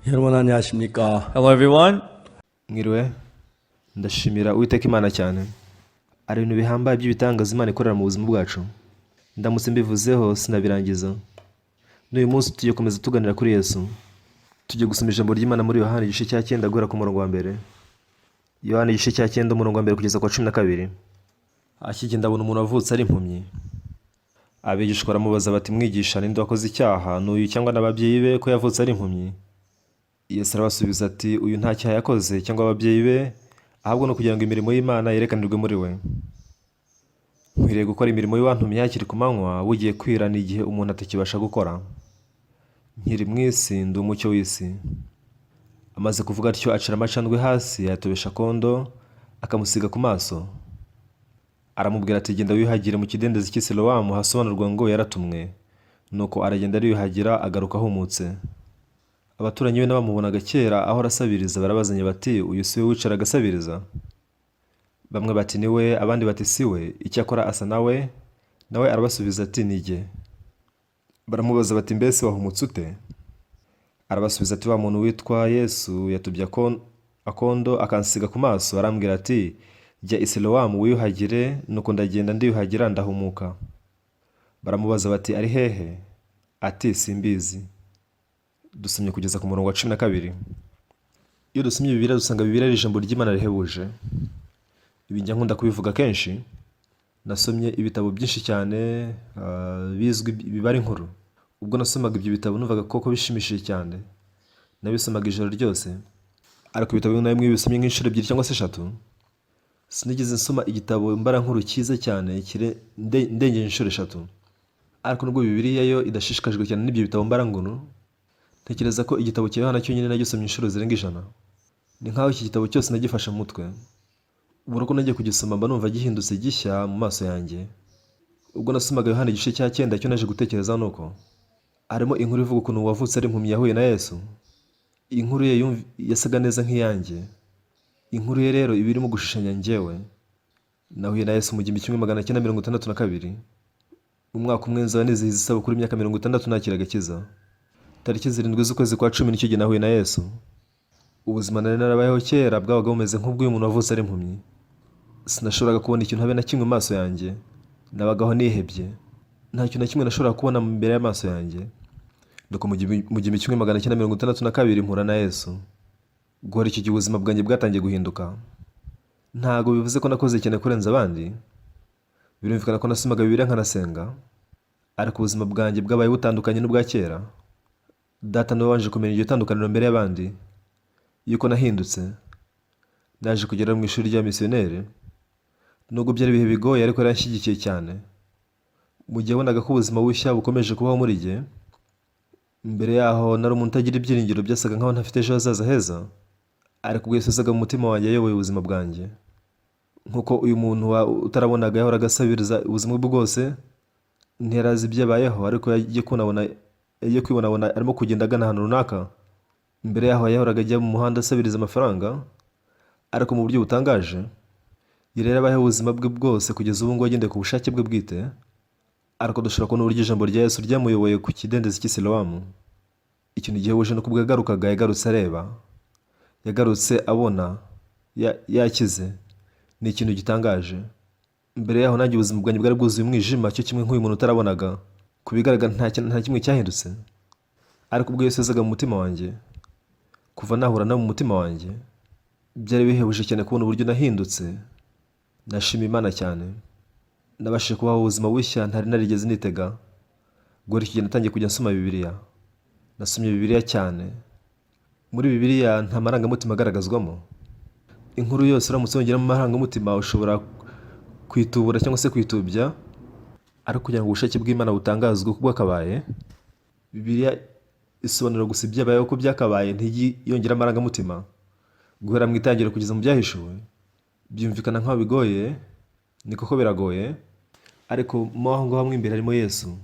여러분 안녕하십니까? Hello, everyone. Mwiriwe. Ndashimira Uwiteka Imana cyane. Hari ibintu bihambaye by'ibitangaza Imana ikorera mu buzima bwacu. Ndamutse mbivuzeho sinabirangiza. N'uyu munsi tugiye gukomeza tuganira kuri Yesu. Tugiye gusoma ijambo ry'Imana muri Yohana igice cya 9 guhera ku murongo wa 1. Yohana igice cya 9, umurongo wa 1 kugeza ku wa 12. Akigenda abona umuntu wavutse ari impumyi. Abigishwa baramubaza bati: "Mwigisha, ninde wakoze icyaha, n'uyu cyangwa n'ababyeyi be, ko yavutse ari impumyi?" Yesu arabasubiza ati: "Uyu nta cyaha yakoze cyangwa ababyeyi be, ahubwo ni ukugira ngo imirimo y'Imana yerekanirwe muri we. Nkwiriye gukora imirimo y'uwantumye hakiri ku manywa, bugiye kwira ni igihe umuntu atakibasha gukora. Nkiri mu isi ndi umucyo w'isi." Amaze kuvuga atyo, acira amacandwe hasi, ayatobesha akondo, akamusiga ku maso. Aramubwira ati: "Genda wiyuhagire mu kidendezi cy'i Silowamu," hasobanurwa ngo "Yaratumwe". Nuko aragenda ariyuhagira, agaruka ahumutse. Abaturanyi be n'abamubonaga kera ahora asabiriza barabazanya bati: "Uyu si we wicaraga asabiriza?" Bamwe bati: "Ni we," abandi bati: "Si we, icyakora asa nawe." Nawe arabasubiza ati: "Ni jye." Baramubaza bati: "Mbese wahumutse ute?" Arabasubiza ati: "Wa muntu witwa Yesu yatobye akondo akansiga ku maso, arambwira ati: 'Jya i Silowamu wiyuhagire.' Nuko ndagenda ndiyuhagira, ndahumuka." Baramubaza bati: "Ari hehe?" Ati: "Simbizi." Dusomye kugeza ku murongo wa 12. Iyo dusomye Bibiliya, dusanga Bibiliya ari ijambo ry'Imana rihebuje. Ibi njya nkunda kubivuga kenshi. Nasomye ibitabo byinshi cyane bizwi bibara inkuru. Ubwo nasomaga ibyo bitabo, numvaga koko bishimishije cyane. Nabisomaga ijoro ryose, ariko ibitabo bimwe na bimwe iyo ubisomye nk'inshuro ebyiri cyangwa se eshatu. Sinigeze nsoma igitabo mbarankuru cyiza cyane ndengeje inshuro eshatu. Ariko nubwo Bibiliya yo idashishikajwe cyane n'ibyo bitabo mbarankuru, ntekereza ko igitabo cya Yohana cyonyine nagisomye inshuro zirenga 100. Ni nk'aho iki gitabo cyose nagifashe mu mutwe. Buri uko nagiye kugisoma, mba numva gihindutse gishya mu maso yanjye. Ubwo nasomaga Yohana igice cya 9, icyo naje gutekereza ni uko harimo inkuru ivuga ukuntu uwavutse ari impumyi yahuye na Yesu. Inkuru ye yasaga neza nk'iyanjye. Inkuru ye rero iba irimo gushushanya njyewe. Nahuye na Yesu mu 1962. Mu mwaka umwe nzaba nizihiza isabukuru y'imyaka 60 nakira agakiza. Tariki 7 z'ukwezi kwa 10 nicyo gihe nahuye na Yesu. Ubuzima nari narabayeho kera bwabaga bumeze nk'ubw'uyu muntu wavutse ari impumyi. Sinashoboraga kubona ikintu habe na kimwe mu maso yanjye. Nabagaho nihebye, nta kintu na kimwe nashoboraga kubona imbere y'amaso yanjye. Nuko mu 1962 mpura na Yesu. Guhera icyo gihe ubuzima bwanjye bwatangiye guhinduka. Ntabwo bivuze ko nakoze cyane kurenza abandi. Birumvikana ko nasomaga Bibiliya nkanasenga, ariko ubuzima bwanjye bwabaye butandukanye n'ubwa kera. Data niwe wabanje kumenya iryo tandukaniro mbere y'abandi, yuko nahindutse. Naje kugera mu ishuri rya misiyoneri. Nubwo byari ibihe bigoye, ariko yaranshyigikiye cyane mu gihe yabonaga ko ubuzima bushya bukomeje kubaho muri jye. Mbere yaho nari umuntu utagira ibyiringiro, byasaga nkaho ntafite ejo hazaza heza. Ariko ubwo Yesu yazaga mu mutima wanjye, yayoboye ubuzima bwanjye. Nk'uko uyu muntu utarabonaga yahoraga asabiriza ubuzima bwe bwose, ntiyari azi ibyo yabayeho, ariko yagiye kwibonabona arimo kugenda agana ahantu runaka. Mbere yaho yahoraga ajya mu muhanda asabiriza amafaranga, ariko mu buryo butangaje yari yarabayeho ubuzima bwe bwose kugeza ubu ngubu agendeye ku bushake bwe bwite. Ariko dushobora kubona uburyo ijambo rya Yesu ryamuyoboye ku kidendezi cy'i Silowamu. Ikintu gihebuje ni uko ubwo yagarukaga, yagarutse areba, yagarutse abona, yakize. Ni ikintu gitangaje. Mbere yaho nanjye ubuzima bwanjye bwari bwuzuye umwijima, cyo kimwe nk'uyu muntu utarabonaga. Ku bigaragara nta kimwe cyahindutse. Ariko ubwo Yesu yazaga mu mutima wanjye, kuva nahura nawe mu mutima wanjye, byari bihebuje cyane kubona uburyo nahindutse. Nashima Imana cyane. Nabashije kubaho ubuzima bushya ntari narigeze nitega. Guhera icyo gihe natangiye kujya nsoma Bibiliya. Nasomye Bibiliya cyane. Muri Bibiliya nta marangamutima agaragazwamo. Inkuru yose uramutse wongeramo amarangamutima, ushobora kuyitubura cyangwa se kuyitubya. Ariko kugira ngo ubushake bw'Imana butangazwe uko bwakabaye, Bibiliya isobanura gusa ibyabayeho uko byakabaye, ntijye yongera amarangamutima. Guhera mu Itangiriro kugeza mu Byahishuwe byumvikana nk'aho bigoye, ni koko biragoye, ariko mo aho ngaho mo imbere harimo Yesu.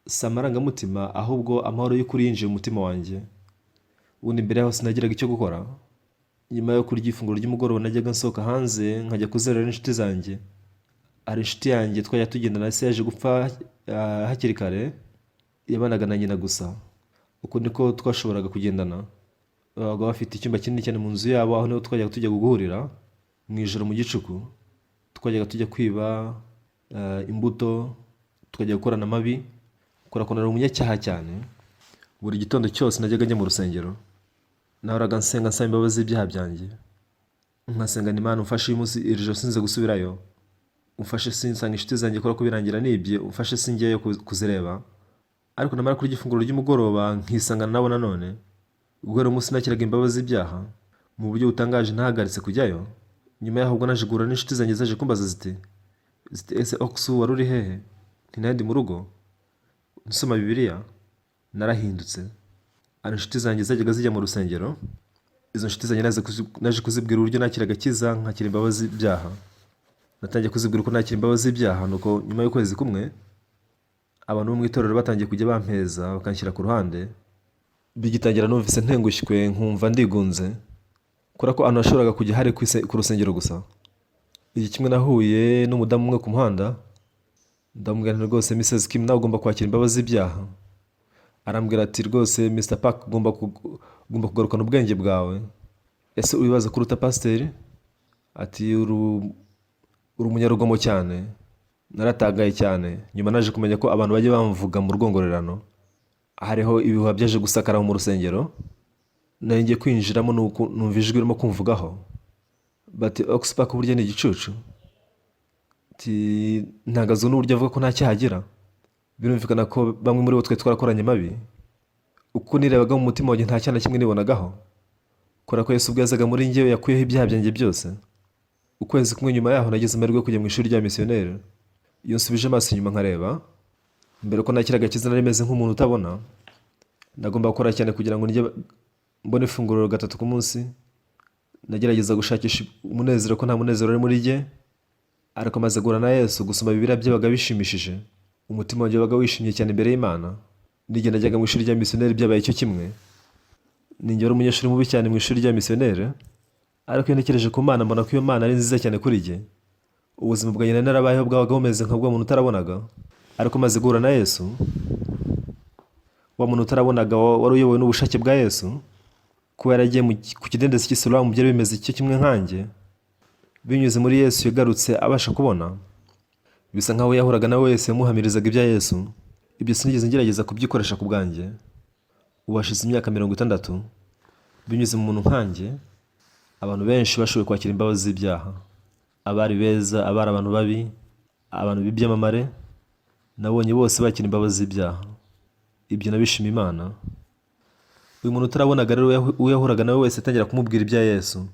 Si amarangamutima, ahubwo amahoro y'ukuri yinjiye mu mutima wanjye. Ubundi mbere yaho sinagiraga icyo gukora. Nyuma yo kurya ifunguro ry'umugoroba, najyaga nsohoka hanze nkajya kuzerera n'inshuti zanjye. Hari inshuti yanjye twajya tugendana, se yaje gupfa hakiri kare, yabanaga na nyina gusa. Uko niko twashoboraga kugendana. Babaga bafite icyumba kinini cyane mu nzu yabo, aho niho twajyaga tujya guhurira mu ijoro mu gicuku. Twajyaga tujya kwiba imbuto, tukajya gukorana amabi, kubera ko nari umunyacyaha cyane. Buri gitondo cyose najyaga njya mu rusengero, nahoraga nsenga nsaba imbabazi z'ibyaha byanjye, nkasenga Imana: "Umfashe uyu munsi, iri joro sinze gusubirayo, umfashe sinsanga inshuti zanjye kubera ko birangira nibye, umfashe sinjyeyo kuzireba." Ariko namara kurya ifunguro ry'umugoroba nkisangana nabo nanone. Guhera umunsi nakiraga imbabazi z'ibyaha mu buryo butangaje, ntahagaritse kujyayo. Nyuma yaho ubwo naje guhura n'inshuti zanjye, zaje kumbaza ziti: "Ese Oksu, wari uri hehe?" Nti: "Nari ndi mu rugo nsoma Bibiliya, narahindutse." Hari inshuti zanjye zajyaga zijya mu rusengero. Izo nshuti zanjye naje kuzibwira uburyo nakira agakiza, nkakira imbabazi z'ibyaha. Natangiye kuzibwira uko nakira imbabazi z'ibyaha, nuko nyuma y'ukwezi kumwe abantu bo mu itorero batangiye kujya bampeza, bakanshyira ku ruhande. Bigitangira numvise ntengushywe, nkumva ndigunze, kubera ko ahantu nashoboraga kujya hari ku rusengero gusa. Igihe kimwe nahuye n'umudamu umwe ku muhanda, ndamubwira nti: "Rwose Mrs Kim, nawe ugomba kwakira imbabazi z'ibyaha." Arambwira ati: "Rwose Mr Park, ugomba kugarukana ubwenge bwawe. Ese uribaza kuruta pasiteri?" Ati: "Uri umunyarugomo cyane." Naratangaye cyane. Nyuma naje kumenya ko abantu bajya bamvuga mu rwongorerano. Hariho ibihuha byaje gusakara mu rusengero. Nari ngiye kwinjiramo, nuko numva ijwi ririmo kumvugaho, bati: "Oxpark burya ni igicucu." Ati: "Ntangazwa n'uburyo avuga ko nta cyaha agira." Birumvikana ko bamwe muri bo twe twarakoranye mabi. Uko nirebaga mu mutima wanjye, nta cyaha na kimwe nibonagaho, kubera ko Yesu ubwo yazaga muri njyewe yakuyeho ibyaha byanjye byose. Ukwezi kumwe nyuma yaho nagize amahirwe yo kujya mu ishuri rya misiyoneri. Iyo nsubije amaso inyuma nkareba mbere ko nakira agakiza, nari meze nk'umuntu utabona. Nagomba gukora cyane kugira ngo ndye, mbone ifunguro gatatu ku munsi. Nagerageza gushakisha umunezero, ko nta munezero uri muri jye. Ariko maze guhura na Yesu, gusoma Bibiliya byabaga bishimishije, umutima wanjye wabaga wishimye cyane imbere y'Imana. N'igihe najyaga mu ishuri rya misiyoneri byabaye icyo kimwe. Ninjye wari umunyeshuri mubi cyane mu ishuri rya misiyoneri, ariko iyo ntekereje ku Mana, mbona ko iyo Mana ari nziza cyane kuri jye. Ubuzima bwanjye nari narabayeho bwabaga bumeze nka bwa muntu utarabonaga, ariko maze guhura na Yesu, wa muntu utarabonaga wari uyobowe n'ubushake bwa Yesu, kuba yaragiye ku kidendezi cy'i Silowamu byari bimeze cyo kimwe nkanjye. Binyuze muri Yesu yagarutse abasha kubona. Bisa nkaho yahuraga nawe wese yamuhamirizaga ibya Yesu. Ibyo sinigeze ngerageza kubyikoresha ku bwanjye. Ubu hashize imyaka 60, binyuze mu muntu nkanjye, abantu benshi bashoboye kwakira imbabazi z'ibyaha. Abari beza, abari abantu babi, abantu b'ibyamamare, nabonye bose bakira imbabazi z'ibyaha. Ibyo nabishima Imana. Uyu muntu utarabonaga rero, uwo yahuraga nawe wese atangira kumubwira ibya Yesu.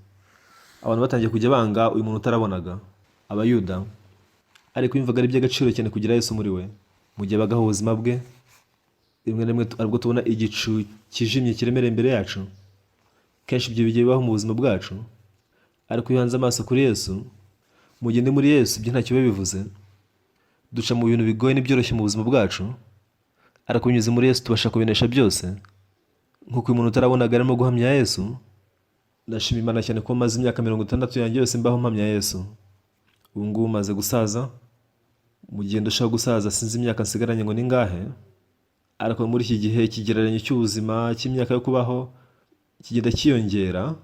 Abantu batangiye kujya banga uyu muntu utarabonaga, Abayuda, ariko yumvaga ari iby'agaciro cyane kugira Yesu muri we. Mu gihe abagaho ubuzima bwe, rimwe na rimwe aribwo tubona igicu kijimye kiremereye imbere yacu. Kenshi ibyo bigiye bibaho mu buzima bwacu, ariko iyo uhanze amaso kuri Yesu, mu gihe ndi muri Yesu, ibyo ntacyo biba bivuze. Duca mu bintu bigoye n'ibyoroshye mu buzima bwacu, ariko binyuze muri Yesu tubasha kubinesha byose, nk'uko uyu muntu utarabonaga arimo guhamya Yesu. Ndashima Imana cyane ko maze imyaka 60 yanjye yose mbaho mpamya Yesu. Ubu ngubu maze gusaza. Mu gihe ndushaho gusaza, sinzi imyaka nsigaranye ngo ni ngahe, ariko muri iki gihe ikigereranyo cy'ubuzima cy'imyaka yo kubaho kigenda cyiyongera.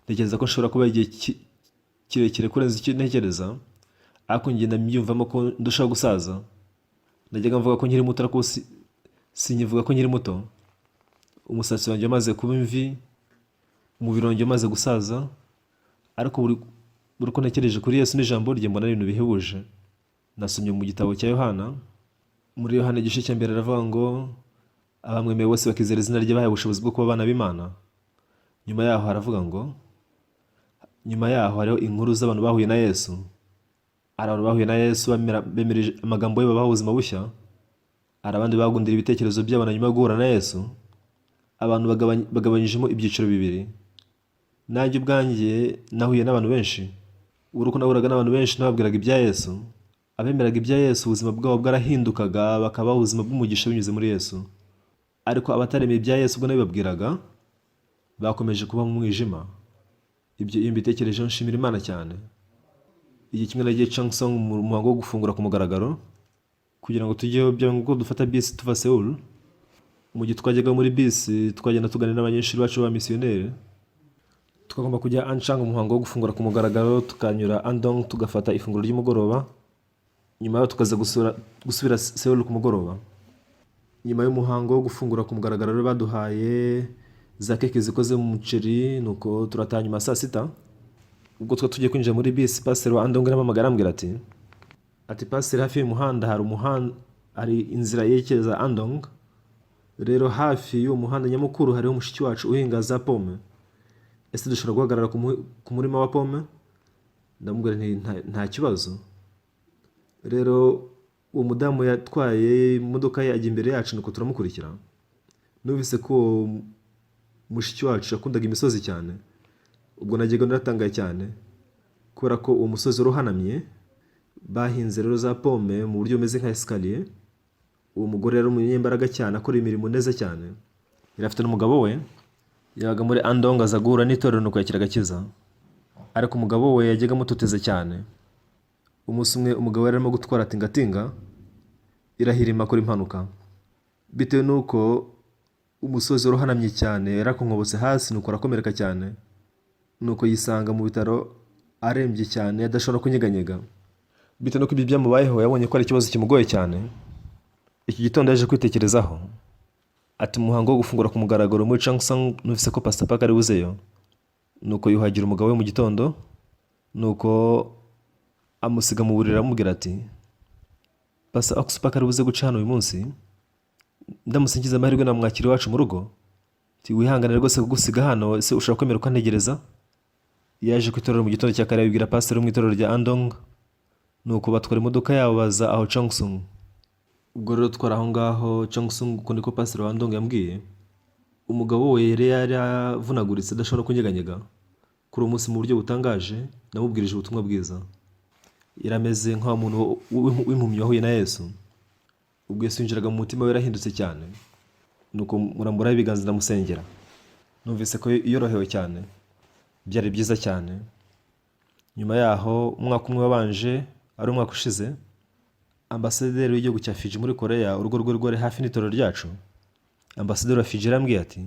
Ntekereza ko nshobora kuba igihe kirekire kurenza icyo ntekereza, ariko ngenda mbyumvamo ko ndushaho gusaza. Najyaga mvuga ko nkiri muto, ariko ubu sinkivuga ko nkiri muto. Umusatsi wanjye wamaze kuba imvi, umubiri wanjye wamaze gusaza, ariko buri uko ntekereje kuri Yesu n'ijambo rye, mbona ari ibintu bihebuje. Nasomye mu gitabo cya Yohana, muri Yohana igice cya mbere, aravuga ngo abamwemeye bose bakizera izina rye bahawe ubushobozi bwo kuba abana b'Imana. Nyuma yaho haravuga ngo nyuma yaho hariho inkuru z'abantu bahuye na Yesu. Hari abantu bahuye na Yesu, bemera amagambo ye, babaha ubuzima bushya. Hari abandi bagundira ibitekerezo byabo na nyuma yo guhura na Yesu. Abantu bagabanyijemo ibyiciro bibiri. Nanjye ubwanjye nahuye n'abantu benshi. Buri uko nahuraga n'abantu benshi, nababwiraga ibya Yesu. Abemeraga ibya Yesu, ubuzima bwabo bwarahindukaga, bakabaho ubuzima bw'umugisha binyuze muri Yesu. Ariko abataremeye ibya Yesu ubwo nabibabwiraga, bakomeje kuba mu mwijima. Ibyo iyo mbitekerejeho nshimira Imana cyane. Igihe kimwe nagiye Changsong mu muhango wo gufungura ku mugaragaro. Kugira ngo tujyeyo byaba ngombwa ko dufata bisi tuva Seoul. Mu gihe twajyaga muri bisi, twagenda tuganira n'abanyeshuri bacu b'abamisiyoneri. Twagomba kujya Anchang, umuhango wo gufungura ku mugaragaro, tukanyura Andong, tugafata ifunguro ry'umugoroba, nyuma yaho tukaza gusubira Seoul ku mugoroba. Nyuma y'umuhango wo gufungura ku mugaragaro rero, baduhaye za keke zikoze mu muceri, nuko turataha nyuma ya saa sita. Ubwo twari tugiye kwinjira muri bisi, pasiteri wa Andong arampamagara, arambwira ati: "Pasiteri, hafi y'umuhanda hari umuhanda, hari inzira yerekeza Andong. Rero hafi y'uwo muhanda nyamukuru hariho mushiki wacu uhinga za pome. Ese dushobora guhagarara ku murima wa pome?" Ndamubwira nti: "Nta kibazo." Rero uwo mudamu yatwaye imodoka ye ajya imbere yacu, nuko turamukurikira. Numvise ko uwo mushiki wacu yakundaga imisozi cyane. Ubwo najyaga naratangaye cyane kubera ko uwo musozi wari uhanamye, bahinze rero za pome mu buryo bumeze nka escalier. Uwo mugore yari umunyembaraga cyane, akora imirimo neza cyane. Yari afite n'umugabo we. Yabaga muri Andong, aza guhura n'itorero, nuko yakira agakiza, ariko umugabo we yajyaga amutoteza cyane. Umunsi umwe umugabo yari arimo gutwara tingatinga, irahirima, akora impanuka. Bitewe n'uko umusozi wari uhanamye cyane, yarakonkobotse hasi, nuko arakomereka cyane, nuko yisanga mu bitaro arembye cyane, adashobora kunyeganyega. Bitewe n'uko ibyo byamubayeho, yabonye ko ari ikibazo kimugoye cyane. Iki gitondo yaje kwitekerezaho ati: "Umuhango wo gufungura ku mugaragaro muri Changsung, numvise ko Pastor Park ari buzeyo." Nuko yuhagira umugabo we mu gitondo, nuko amusiga mu buriri, aramubwira ati: "Pastor Ox Park ari buze guca hano uyu munsi. Ndamutse ngize amahirwe namwakira iwacu mu rugo. Ati: 'Wihangane rwose kugusiga hano. Ese ushobora kwemera ukantegereza?'" Yaje ku itorero mu gitondo cya kare, abibwira pasiteri wo mu itorero rya Andong, nuko batwara imodoka yabo baza aho Changsung. Ubwo rero twari aho ngaho Changsung, uko niko pasiteri wa Andong yambwiye. Umugabo we yari yaravunaguritse, adashobora kunyeganyega. Kuri uwo munsi, mu buryo butangaje, namubwirije ubutumwa bwiza. Yari ameze nk'wa muntu w'impumyi wahuye na Yesu. Ubwo Yesu yinjiraga mu mutima we, yarahindutse cyane. Nuko muramburaho ibiganza, ndamusengera. Numvise ko yorohewe cyane. Byari byiza cyane. Nyuma yaho, umwaka umwe wabanje, ari umwaka ushize, ambasaderi w'igihugu cya Fiji muri Korea, urugo rwe rwari hafi n'itorero ryacu. Ambasaderi wa Fiji yarambwiye ati: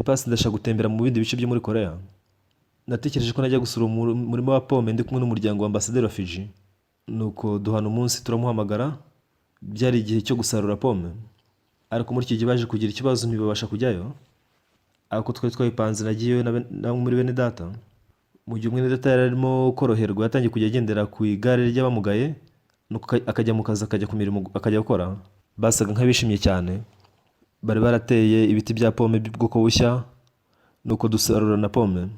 "Pasi, ndashaka gutembera mu bindi bice byo muri Korea." Natekereje ko najya gusura umurima wa pome ndi kumwe n'umuryango wa ambasaderi wa Fiji. Nuko duhana umunsi, turamuhamagara. Byari igihe cyo gusarura pome, ariko muri icyo gihe baje kugira ikibazo, ntibabasha kujyayo. Ariko twari twabipanze, nagiyeyo na bamwe muri bene data. Mu gihe umwe data yari arimo koroherwa, yatangiye kujya agendera ku igare ry'abamugaye, nuko akajya mu kazi, akajya ku mirimo, akajya gukora. Basaga nk'abishimye cyane. Bari barateye ibiti bya pome by'ubwoko bushya, nuko dusarura na pome.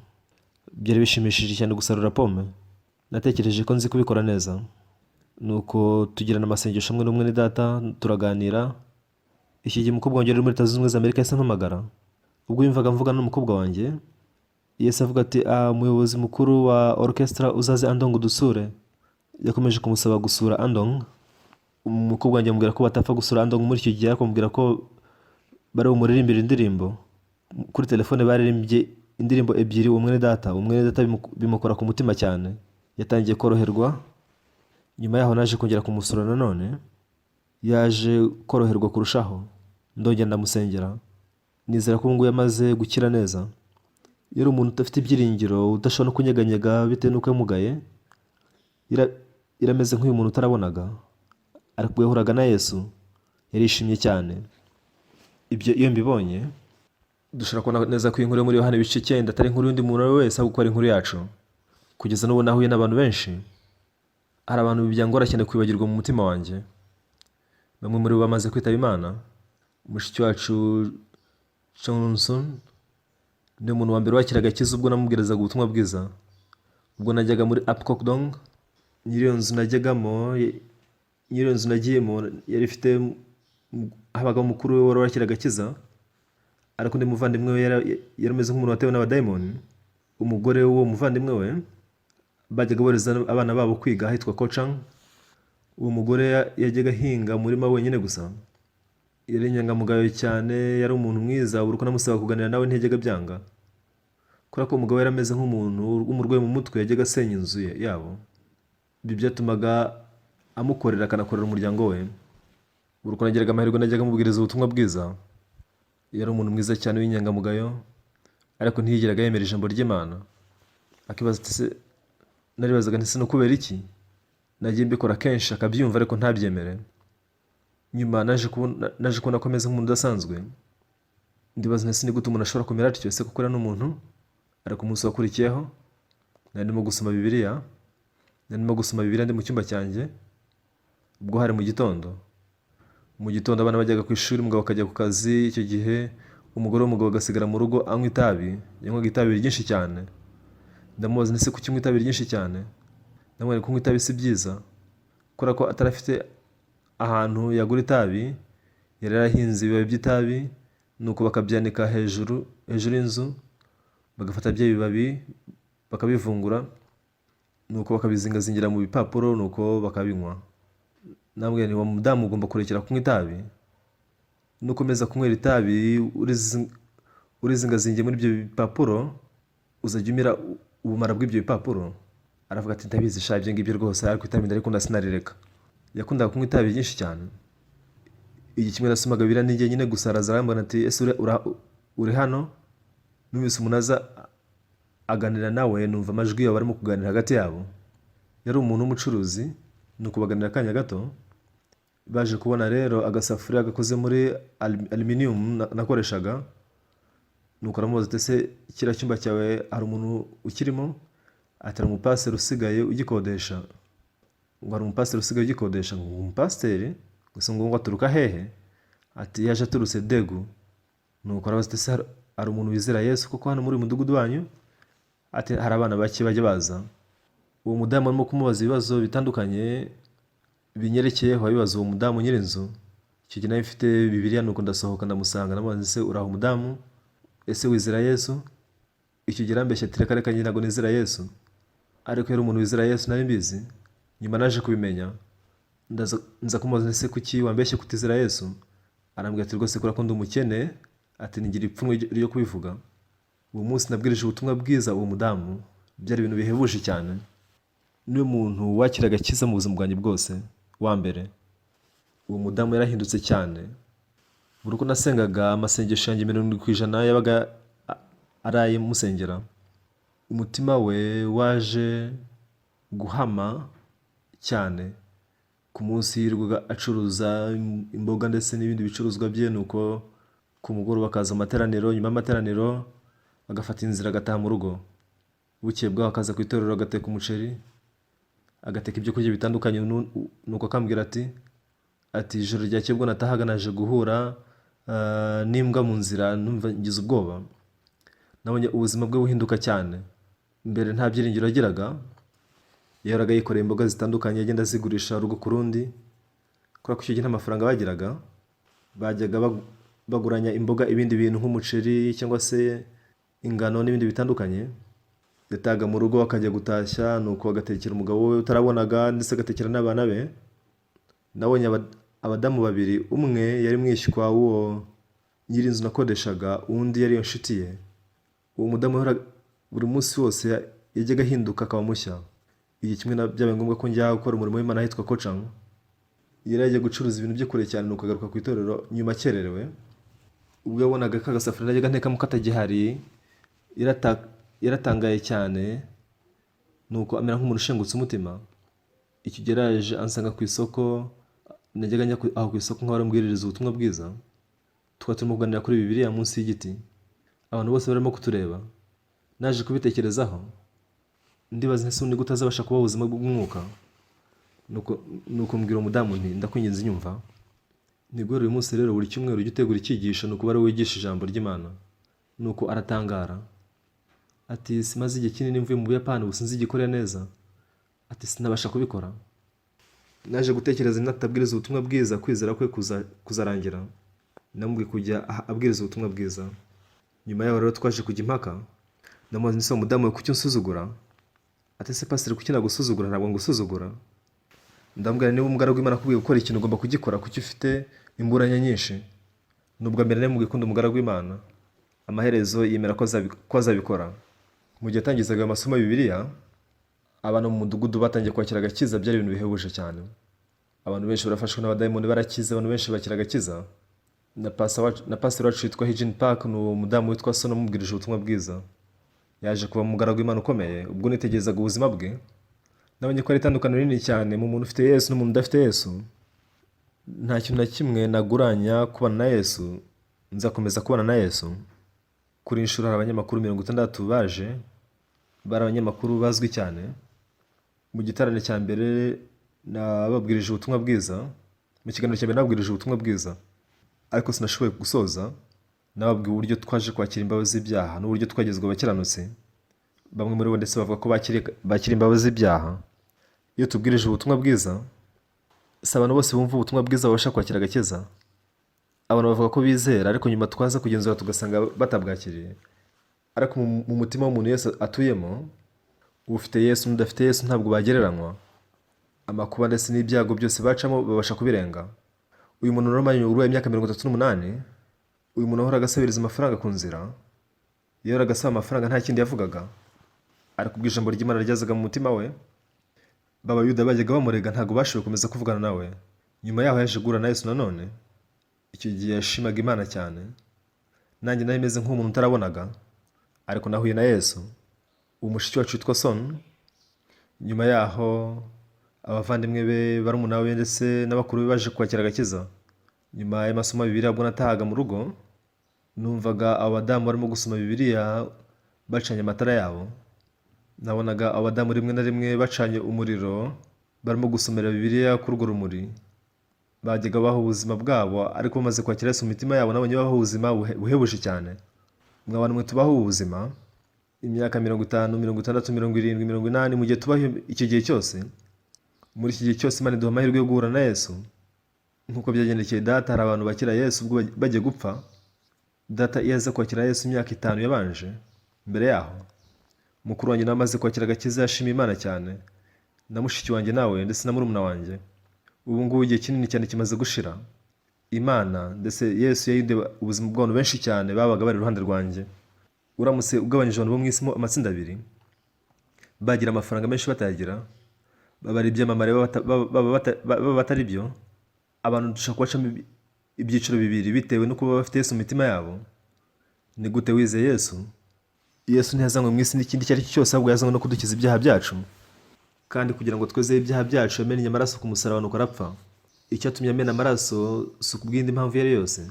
Byari bishimishije cyane gusarura pome. Natekereje ko nzi kubikora neza. Nuko tugirana amasengesho hamwe n'umwe data, turaganira. Iki gihe umukobwa wanjye uri muri Leta Zunze Ubumwe za Amerika yahise ampamagara. Ubwo yumvaga mvugana n'umukobwa wanjye, Yesu avuga ati: "Ah, umuyobozi mukuru wa orchestra, uzaze Andong udusure." Yakomeje kumusaba gusura Andong. Umukobwa wanjye amubwira ko batapfa gusura Andong muri icyo gihe, ariko amubwira ko bari bumuririmbire indirimbo kuri telefone. Baririmbye indirimbo ebyiri uwo mwene data. Uwo mwene data bimukora ku mutima cyane, yatangiye koroherwa. Nyuma yaho naje kongera kumusura nanone, yaje koroherwa kurushaho, ndongera ndamusengera. Nizera ko ubu ngubu yamaze gukira neza. Yari umuntu udafite ibyiringiro, udashobora no kunyeganyega bitewe n'uko yamugaye. Yarameze nk'uyu muntu utarabonaga, ariko ubwo yahuraga na Yesu yarishimye cyane. Ibyo iyo mbibonye, dushobora kubona neza ko iyi nkuru yo muri Yohana ibice 9 atari inkuru y'undi muntu uwo ari we wese, ahubwo ko ari inkuru yacu. Kugeza n'ubu nahuye n'abantu benshi. Hari abantu byangora cyane kwibagirwa mu mutima wanjye. Bamwe muri bo bamaze kwitaba Imana. Mushiki wacu Johnson ni umuntu wa mbere wakiraga agakiza ubwo namubwirizaga ubutumwa bwiza. Ubwo najyaga muri Apkokdong, nyiri iyo nzu najyagamo, nyiri iyo nzu nagiyemo yari ifite, habagamo mukuru we wari wakiraga agakiza, ariko undi muvandimwe we yari ameze nk'umuntu watewe n'abadayimoni. Umugore w'uwo muvandimwe we bajyaga bohereza abana babo kwiga ahitwa Kochang. Uwo mugore yajyaga ahinga umurima wenyine gusa. Yari inyangamugayo cyane, yari umuntu mwiza. Buri uko namusaba kuganira nawe ntiyajyaga abyanga. Kubera ko umugabo yari ameze nk'umuntu w'umurwayi mu mutwe, yajyaga asenya inzu ye yabo. Ibyo byatumaga amukorera, akanakorera umuryango we. Buri uko nagiraga amahirwe najyaga mubwiriza ubutumwa bwiza. Yari umuntu mwiza cyane w'inyangamugayo, ariko ntiyigeraga yemera ijambo ry'Imana. Akibaza ati se, naribazaga nti se ni ukubera iki? Nagiye mbikora kenshi akabyumva ariko ntabyemere. Nyuma naje kubona ko ameze nk'umuntu udasanzwe. Ndibaza nti ese ni gute umuntu ashobora kumera atyo? Ese koko uriya ni umuntu? Ariko umunsi wakurikiyeho nari ndimo gusoma Bibiliya, nari ndimo gusoma Bibiliya ndi mu cyumba cyanjye, ubwo hari mu gitondo. Mu gitondo abana bajyaga ku ishuri, umugabo akajya ku kazi. Icyo gihe umugore w'umugabo agasigara mu rugo anywa itabi. Yanywaga itabi ryinshi cyane. Ndamubaza nti ese kuki unywa itabi ryinshi cyane? Ndamubwira nti kunywa itabi si byiza, kubera ko atari afite ahantu yagura itabi. Yari yarahinze ibibabi by'itabi, nuko bakabyanika hejuru hejuru y'inzu, bagafata bya bibabi bakabivungura, nuko bakabizingazingira mu bipapuro, nuko bakabinywa. Namubwira nti wa mudamu, ugomba kurekera kunywa itabi. Nukomeza kunywera itabi urizingazingiye muri ibyo bipapuro, uzajya umira ubumara bw'ibyo bipapuro. Aravuga ati ndabizi sha, ibyo ngibyo rwose, ariko itabi ndarikunda sinarireka. Yakundaga kunywa itabi ryinshi cyane. Igihe kimwe nasomaga Bibiliya ndi jyenyine gusa, araza arambwira ati ese uri hano? Numvise umuntu aza aganira nawe, numva amajwi yabo barimo kuganira hagati yabo. Yari umuntu w'umucuruzi, nuko baganira akanya gato. Baje kubona rero agasafuriya gakoze muri aluminium nakoreshaga, nuko aramubaza ati ese kiriya cyumba cyawe hari umuntu ukirimo? Ati hari umupasiteri usigaye ugikodesha. Ngo hari umupasiteri usigaye ugikodesha? Ngo umupasiteri? Gusa ngo aturuka hehe? Ati yaje aturutse Degu. Nuko arabaza ati ese hari umuntu wizera Yesu koko hano muri uyu mudugudu wanyu? Ati hari abana bake bajya baza. Uwo mudamu arimo kumubaza ibibazo bitandukanye binyerekeyeho, abibaza uwo mudamu nyir'inzu. Icyo gihe nari mfite Bibiliya, nuko ndasohoka ndamusanga, ndamubaza ese uraho umudamu, ese wizera Yesu? Icyo gihe arambeshya ati reka reka, njye ntabwo nizera Yesu. Ariko yari umuntu wizera Yesu, nari mbizi. Nyuma naje kubimenya, ndaza nza kumubaza ese kuki wambeshye kutizera Yesu? Arambwira ati rwose kubera ko ndi umukene, ati ngira ipfunwe ryo kubivuga. Uwo munsi nabwirije ubutumwa bwiza uwo mudamu, byari ibintu bihebuje cyane. Niwe muntu wakiraga agakiza mu buzima bwanjye bwose wa mbere. Uwo mudamu yarahindutse cyane. Buri uko nasengaga, amasengesho yanjye 70% yabaga araye musengera. Umutima we waje guhama cyane. Ku munsi yirirwaga acuruza imboga ndetse n'ibindi bicuruzwa bye, nuko ku mugoroba akaza amateraniro, nyuma y'amateraniro agafata inzira agataha mu rugo. Bukeye bwaho akaza ku itorero, agateka umuceri, agateka ibyo kurya bitandukanye, nuko akambwira ati ijoro ryakeye ubwo natahaga naje guhura n'imbwa mu nzira, numva ngize ubwoba. Nabonye ubuzima bwe buhinduka cyane. Mbere nta byiringiro yagiraga, yahoraga yikoreye imboga zitandukanye agenda azigurisha urugo ku rundi, kubera ko icyo gihe nta mafaranga bagiraga. Bajyaga baguranya imboga ibindi bintu nk'umuceri cyangwa se ingano n'ibindi bitandukanye. Yatahaga mu rugo akajya gutashya, nuko agatekera umugabo we utarabonaga, ndetse agatekera n'abana be. Nabonye abadamu babiri, umwe yari mwishywa w'uwo nyir'inzu nakodeshaga, undi yari iyo nshuti ye. Uwo mudamu yahoraga buri munsi wose yajyaga ahinduka akaba mushya. Igihe kimwe byabaye ngombwa ko njya gukora umurimo w'Imana ahitwa Kochang. Yari yagiye gucuruza ibintu bye kure cyane, nuko agaruka ku itorero nyuma akererewe. Ubwo yabonaga ka gasafuriya najyaga ntekamo katagihari, yaratangaye cyane, nuko amera nk'umuntu ushengutse umutima. Icyo gihe yaraje ansanga ku isoko, najyaga njya aho ku isoko nkahora mbwiririza ubutumwa bwiza. Tukaba turimo kuganira kuri Bibiliya munsi y'igiti. Abantu bose barimo kutureba. Naje kubitekerezaho, ndibaza ese ni gute azabasha kubaho ubuzima bw'umwuka? Nuko mbwira umudamu nti ndakwinginze nyumva. Ni guhera uyu munsi rero buri cyumweru ujye utegura icyigisho, nuko ube ari wigisha ijambo ry'Imana. Nuko aratangara. Ati simaze igihe kinini mvuye mu Buyapani, ubu sinzi igikorera neza. Ati sinabasha kubikora. Naje gutekereza natabwiriza ubutumwa bwiza kwizera kwe kuzarangira. Namubwiye kujya abwiriza ubutumwa bwiza. Nyuma yaho rero twaje kujya impaka. Ndamubaza nti ese mudamu we kuki unsuzugura? Ati ese pasiteri kuki nagusuzugura? Ntabwo ngusuzugura. Ndamubwira niba umugaragu w'Imana akubwiye gukora ikintu ugomba kugikora, kuki ufite imburanya nyinshi? Ni ubwa mbere namubwiye ko ndi umugaragu w'Imana. Amaherezo yemera ko azabikora. Mu gihe yatangizaga amasomo ya Bibiliya, abana mu mudugudu batangiye kwakira agakiza, byari ibintu bihebuje cyane. Abantu benshi barafashwe n'abadayimoni barakize, abantu benshi bakira agakiza. Na pastor wacu witwa Hijin Park, ni uwo mudamu witwa Sono umubwirije ubutumwa bwiza. Yaje kuba umugaragu w'Imana ukomeye. Ubwo nitegerezaga ubuzima bwe, nabonye ko ari itandukaniro rinini cyane mu muntu ufite Yesu n'umuntu udafite Yesu. Nta kintu na kimwe naguranya kubana na Yesu, nzakomeza kubana na Yesu. Kuri iyi nshuro hari abanyamakuru 60 baje, bari abanyamakuru bazwi cyane. Mu giterane cya mbere nababwirije ubutumwa bwiza, mu kiganiro cya mbere nababwirije ubutumwa bwiza, ariko sinashoboye gusoza. Nababwiye uburyo twaje kwakira imbabazi z'ibyaha n'uburyo twagezwe abakiranutsi. Bamwe muri bo ndetse bavuga ko bakira imbabazi z'ibyaha. Iyo tubwirije ubutumwa bwiza, si abantu bose bumva ubutumwa bwiza babasha kwakira agakiza. Abantu bavuga ko bizera, ariko nyuma twaza kugenzura tugasanga batabwakiriye. Ariko mu mutima w'umuntu Yesu atuyemo, ufite Yesu n'udafite Yesu ntabwo bagereranywa. Amakuba ndetse n'ibyago byose bacamo babasha kubirenga. Uyu muntu rero urwaye imyaka 38, uyu muntu wahoraga asabiriza amafaranga ku nzira, yahoraga asaba amafaranga, nta kindi yavugaga. Ariko ubwo ijambo ry'Imana ryazaga mu mutima we, b'Abayuda bajyaga bamurega ntabwo bashoboye gukomeza kuvugana nawe. Nyuma yaho yaje guhura na Yesu nanone. Icyo gihe yashimaga Imana cyane. Nanjye nari meze nk'umuntu utarabonaga, ariko nahuye na Yesu. Uwo mushiki wacu witwa Son, nyuma yaho abavandimwe be, barumuna be ndetse n'abakuru be baje kwakira agakiza. Nyuma y'amasomo ya Bibiliya, ubwo natahaga mu rugo, numvaga abo badamu barimo gusoma Bibiliya bacanye amatara yabo. Nabonaga abo badamu rimwe na rimwe bacanye umuriro, barimo gusomera Bibiliya kuri urwo rumuri. Bajyaga baha ubuzima bwabo, ariko bamaze kwakira Yesu mu mitima yabo, nabonye babaho ubuzima buhebuje cyane. Mwa bantu mwe tubaho ubu buzima imyaka 50, 60, 70, 80, mu gihe tubaho icyo gihe cyose, muri iki gihe cyose Imana iduha amahirwe yo guhura na Yesu. Nk'uko byagendekeye data, hari abantu bakira Yesu ubwo bagiye gupfa. Data iyo aza kwakira Yesu imyaka 5 yabanje mbere yaho, mukuru wanjye nawe amaze kwakira agakiza yashimiye Imana cyane, na mushiki wanjye nawe ndetse na murumuna wanjye. Ubu ngubu igihe kinini cyane kimaze gushira. Imana ndetse Yesu yahinduye ubuzima bw'abantu benshi cyane babaga bari iruhande rwanjye. Uramutse ugabanyije abantu bo mu isi mo amatsinda abiri, bagira amafaranga menshi batayagira, baba ari ibyamamare, baba batari byo, abantu dushobora kubacamo ibyiciro bibiri bitewe no kuba bafite Yesu mu mitima yabo. Ni gute wizeye Yesu? Yesu ntiyazanywe mu isi n'ikindi icyo ari cyo cyose, ahubwo yazanywe no kudukiza ibyaha byacu. Kandi kugira ngo twezeho ibyaha byacu, yamennye amaraso ku musaraba nuko arapfa. Icyatumye amena amaraso si ukubw'indi mpamvu iyo ari yo yose.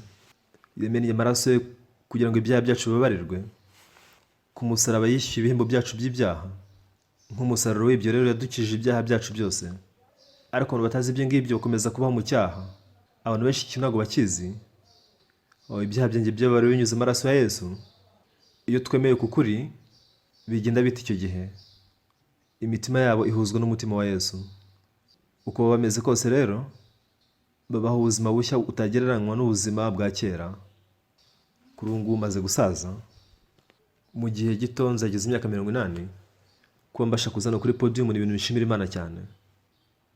Yamennye amaraso ye kugira ngo ibyaha byacu bibabarirwe. Ku musaraba yishyuye ibihembo byacu by'ibyaha. Nk'umusaruro w'ibyo rero yadukijije ibyaha byacu byose. Ariko abantu batazi ibyo ngibyo bakomeza kubaho mu cyaha. Abantu benshi iki ntabwo bakizi. Oh, ibyaha byanjye byababariwe binyuze mu maraso ya Yesu. Iyo twemeye ku kuri, bigenda bite icyo gihe? Imitima yabo ihuzwa n'umutima wa Yesu. Uko baba bameze kose rero, babaho ubuzima bushya utagereranywa n'ubuzima bwa kera. Kuri ubu ngubu maze gusaza, mu gihe gito nzageza imyaka 80. Kuba mbasha kuza hano kuri podium ni ibintu bishimira Imana cyane.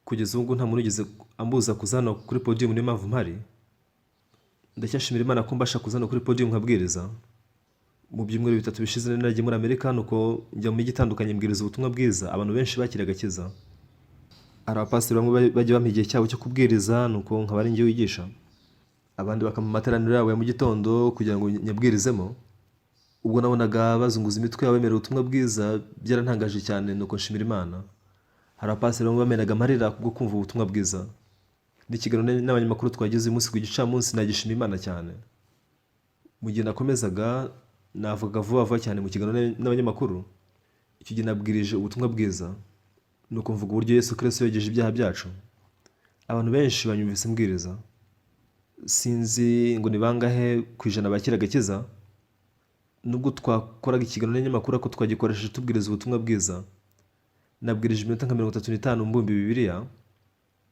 Kugeza ubu ngubu nta muntu wigeze ambuza kuza hano kuri podium, niyo mpamvu mpari. Ndacyashimira Imana ko mbasha kuza hano kuri podium nkabwiriza. Mu byumweru 3 bishize nari nagiye muri Amerika, nuko njya mu mijyi itandukanye mbwiriza ubutumwa bwiza, abantu benshi bakira agakiza. Hari abapasiteri bamwe bajya bampa igihe cyabo cyo kubwiriza, nuko nkaba ari njye wigisha. Abandi bakampa amateraniro yabo ya mu gitondo kugira ngo nyabwirizemo. Ubwo nabonaga bazunguza imitwe yabo bemera ubutumwa bwiza, byarantangaje cyane, nuko nshimira Imana. Hari abapasiteri bamwe bamenaga amarira kubwo kumva ubutumwa bwiza. N'ikiganiro n'abanyamakuru twagize uyu munsi ku gicamunsi nagishima Imana cyane. Mu gihe nakomezaga navuga vuba vuba cyane mu kiganiro n'abanyamakuru, icyo gihe nabwirije ubutumwa bwiza, nuko mvuga uburyo Yesu Kristo yogeje ibyaha byacu. Abantu benshi banyumvise mbwiriza. Sinzi ngo ni bangahe ku ijana bakira agakiza. Nubwo twakoraga ikiganiro n'abanyamakuru, ariko twagikoresheje tubwiriza ubutumwa bwiza. Nabwirije iminota nka 35 mbumba Bibiliya.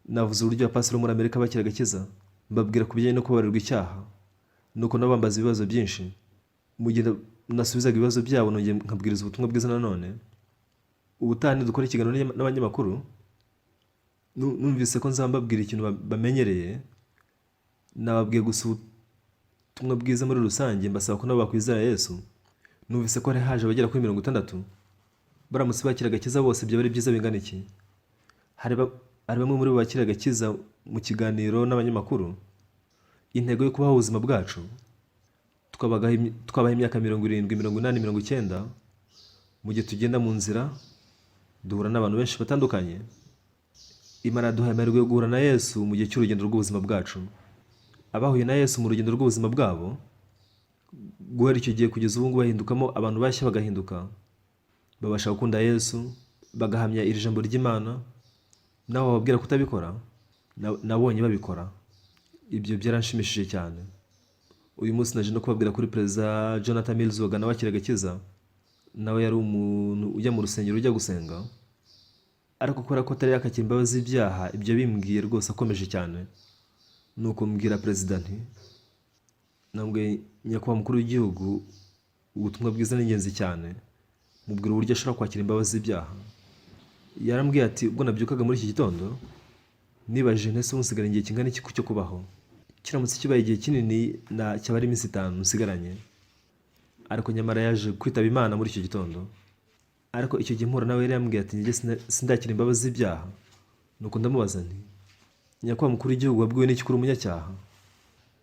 Navuze uburyo abapasiteri bo muri Amerika bakira agakiza, mbabwira ku bijyanye no kubabarirwa icyaha. Nuko nabo bambaza ibibazo byinshi. Mu gihe nasubizaga ibibazo byabo, nongeye nkabwiriza ubutumwa bwiza nanone. Ubutaha nidukora ikiganiro n'abanyamakuru, numvise ko nzaba mbabwira ikintu bamenyereye. Nababwiye gusa ubutumwa bwiza muri rusange, mbasaba ko nabo bakwizera Yesu. Numvise ko hari haje abagera kuri 60. Baramutse bakira agakiza bose byaba ari byiza bingana iki? Hari Hari bamwe muri bo bakira agakiza mu kiganiro n'abanyamakuru. Intego yo kubaho ubuzima bwacu, twabaho imyaka 70, 80, 90, mu gihe tugenda mu nzira duhura n'abantu benshi batandukanye. Imana yaduhaye amahirwe yo guhura na Yesu mu gihe cy'urugendo rw'ubuzima bwacu. Abahuye na Yesu mu rugendo rw'ubuzima bwabo, guhera icyo gihe kugeza ubu ngubu bahindukamo abantu bashya, bagahinduka, babasha gukunda Yesu, bagahamya iri jambo ry'Imana. Nawe wababwira kutabikora, nabonye babikora. Ibyo byaranshimishije cyane. Uyu munsi naje no kubabwira kuri Perezida Jonathan Mills wa Ghana wakira agakiza. Nawe yari umuntu ujya mu rusengero, ujya gusenga, ariko kubera ko atari yakakira imbabazi z'ibyaha, ibyo bimbwiye rwose akomeje cyane. Nuko mbwira perezida nti, nabwiye nyakubahwa mukuru w'igihugu, ubutumwa bwiza ni ingenzi cyane. Mubwira uburyo ashobora kwakira imbabazi z'ibyaha. Yarambwiye ati: "Ubwo nabyukaga muri iki gitondo, nibajije nti: ese ubu nsigaranye igihe kingana iki cyo kubaho? Kiramutse kibaye igihe kinini, na cyaba ari iminsi 5 nsigaranye." Ariko nyamara yaje kwitaba Imana muri icyo gitondo. Ariko icyo gihe mpura nawe yari yambwiye ati: "Njye sindakira imbabazi z'ibyaha." Nuko ndamubaza nti: "Nyakubahwa mukuru w'igihugu, wabwiwe n'iki ko uri umunyacyaha?"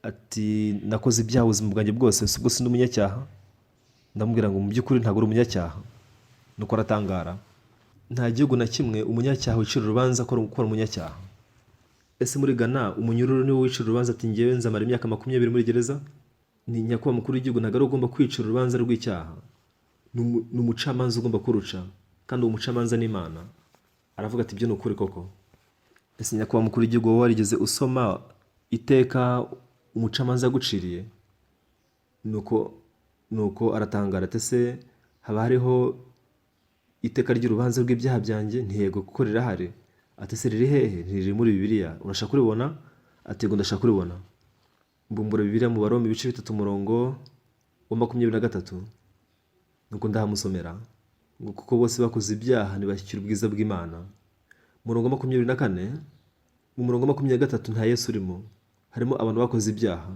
Ati: "Nakoze ibyaha ubuzima bwanjye bwose, si ubwo sindi umunyacyaha?" Ndamubwira ngo: "Mu by'ukuri ntabwo uri umunyacyaha." Nuko aratangara. Nta gihugu na kimwe umunyacyaha wicira urubanza ko ari umunyacyaha. Ese muri Ghana umunyururu niwe wicira urubanza ati: "Ngewe nzamara imyaka 20 muri gereza"? Ni nyakubahwa mukuru w'igihugu ntabwo ari ugomba kwicira urubanza rw'icyaha, ni umucamanza ugomba kuruca, kandi uwo mucamanza ni Imana. Aravuga ati: "Ibyo ni ukuri koko." Ese nyakubahwa mukuru w'igihugu, wowe warigeze usoma iteka umucamanza yaguciriye? Nuko aratangara ati: "Ese haba hariho iteka ry'urubanza rw'ibyaha byanjye?" Nti: "Yego, kuko rirahari." Ati: "Ese riri hehe?" Nti: "Riri muri Bibiliya. Urashaka kuribona?" Ati: "Yego, ndashaka kuribona." Mbumbura Bibiliya mu Baroma ibice 3, umurongo wa 23. Nuko ndahamusomera ngo: "Kuko bose bakoze ibyaha ntibashyikira ubwiza bw'Imana." Umurongo wa 24, mu murongo wa 23 nta Yesu urimo, harimo abantu bakoze ibyaha,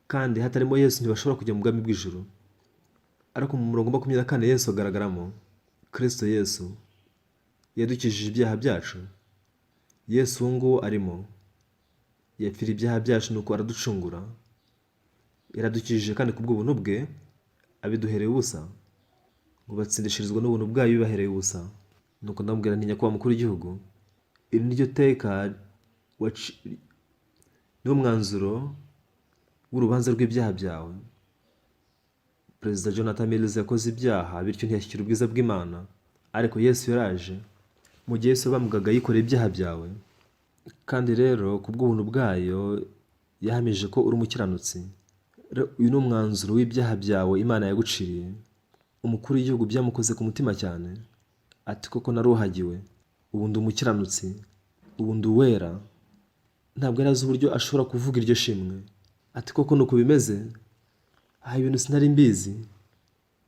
kandi hatarimo Yesu ntibashobora kujya mu bwami bw'ijuru. Ariko mu murongo wa 24 Yesu agaragaramo. Kristo Yesu yadukijije ibyaha byacu. Yesu uwo nguwo arimo, yapfira ibyaha byacu, nuko araducungura, yaradukijije, kandi kubw'ubuntu bwe abiduhereye ubusa, ngo batsindishirizwa n'ubuntu bwayo bibahereye ubusa. Nuko ndamubwira nti: "Nyakubahwa mukuru w'igihugu, iri ni ryo teka, niwo mwanzuro w'urubanza rw'ibyaha byawe. Perezida Jonathan Mills yakoze ibyaha, bityo ntiyashyikira ubwiza bw'Imana, ariko Yesu yaraje. Mu gihe Yesu yabambwaga, yikoreye ibyaha byawe, kandi rero kubw'ubuntu bwayo yahamije ko uri umukiranutsi. Rero uyu ni umwanzuro w'ibyaha byawe Imana yaguciriye." Umukuru w'igihugu byamukoze ku mutima cyane. Ati: "Koko naruhagiwe, ubu ndi umukiranutsi, ubu ndi uwera." Ntabwo yari azi uburyo ashobora kuvuga iryo shimwe. Ati: "Koko ni uko bimeze? Aha ibintu sinari mbizi."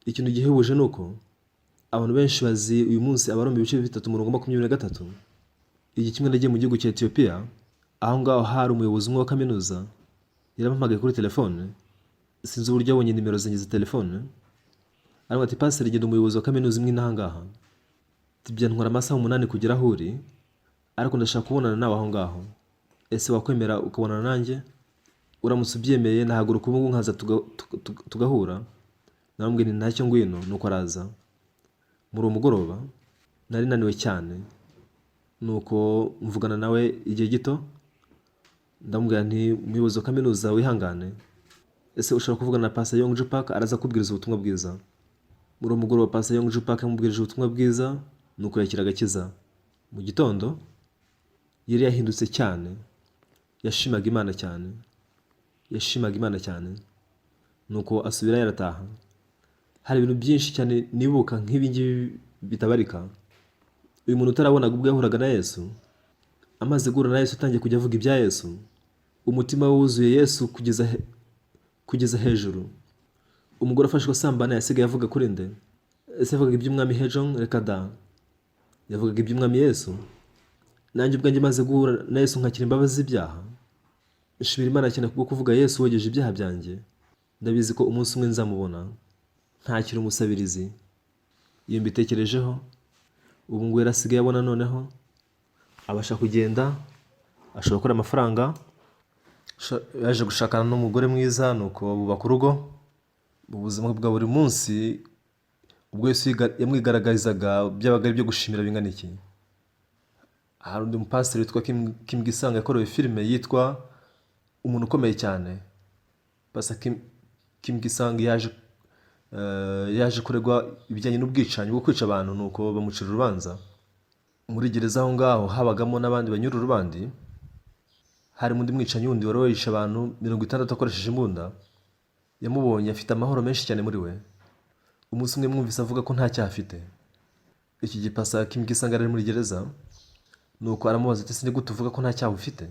Ikintu gihebuje ni uko abantu benshi bazi uyu munsi Abaroma ibice 3, umurongo 23. Igihe kimwe nagiye mu gihugu cya Etiyopiya. Aho ngaho hari umuyobozi umwe wa kaminuza, yarampamagaye kuri telefone. Sinzi uburyo yabonye nimero zanjye za telefone. Aravuga ati: "Pasiteri, genda umuyobozi wa kaminuza imwe n'aha ngaha." Ati: "Byantwara amasaha 8 kugera aho uri, ariko ndashaka kubonana nawe aho ngaho. Ese wakwemera ukabonana nanjye? Uramutse ubyemeye, nahaguruka ubu ngubu nkaza tugahura." Namubwiye nti: "Ntacyo, ngwino." Nuko araza. Muri uwo mugoroba nari naniwe cyane, nuko mvugana nawe igihe gito. Ndamubwira nti: "Umuyobozi wa kaminuza, wihangane, ese ushobora kuvugana na Pastor Yong Park? Araza kubwiriza ubutumwa bwiza." Muri uwo mugoroba Pastor Yong Park yamubwirije ubutumwa bwiza, nuko yakira agakiza. Mu gitondo yari yahindutse cyane, yashimaga Imana cyane, yashimaga Imana cyane. Nuko asubirayo, arataha. Hari ibintu byinshi cyane nibuka nk'ibi ngibi bitabarika. Uyu muntu utarabonaga ubwo yahuraga na Yesu, amaze guhura na Yesu atangiye kujya avuga ibya Yesu, umutima we wuzuye Yesu kugeza hejuru. Umugore afashwe asambana yasigaye avuga kuri nde? Ese yavugaga iby'umwami Hejong? Reka da, yavugaga iby'umwami Yesu. Nanjye ubwanjye maze guhura na Yesu nkakira imbabazi z'ibyaha, nshimira Imana cyane kubwo kuvuga Yesu wogeje ibyaha byanjye. Ndabizi ko umunsi umwe nzamubona, ntakiri umusabirizi. Iyo mbitekerejeho, ubu ngubu yarasigaye abona noneho. Abasha kugenda, ashobora gukora amafaranga, yaje gushakana n'umugore mwiza, nuko bubaka urugo. Mu buzima bwa buri munsi, ubwo Yesu yamwigaragarizaga, byabaga ari ibyo gushimira bingana iki. Hari undi mupasiteri witwa Kim Gisanga, yakorewe filime yitwa Umuntu Ukomeye Cyane. Pastor Kim Gisanga yaje kuregwa ibijyanye n'ubwicanyi bwo kwica abantu, nuko bamucira urubanza. Muri gereza aho ngaho habagamo n'abandi banyururu bandi, harimo undi mwicanyi wundi wari warishe abantu 60 akoresheje imbunda. Yamubonye afite amahoro menshi cyane muri we. Umunsi umwe mwumvise avuga ko nta cyaha afite. Iki gihe Pastor Kim Gisanga yari ari muri gereza, nuko aramubaza ati: "Ese ni gute uvuga ko nta cyaha ufite?"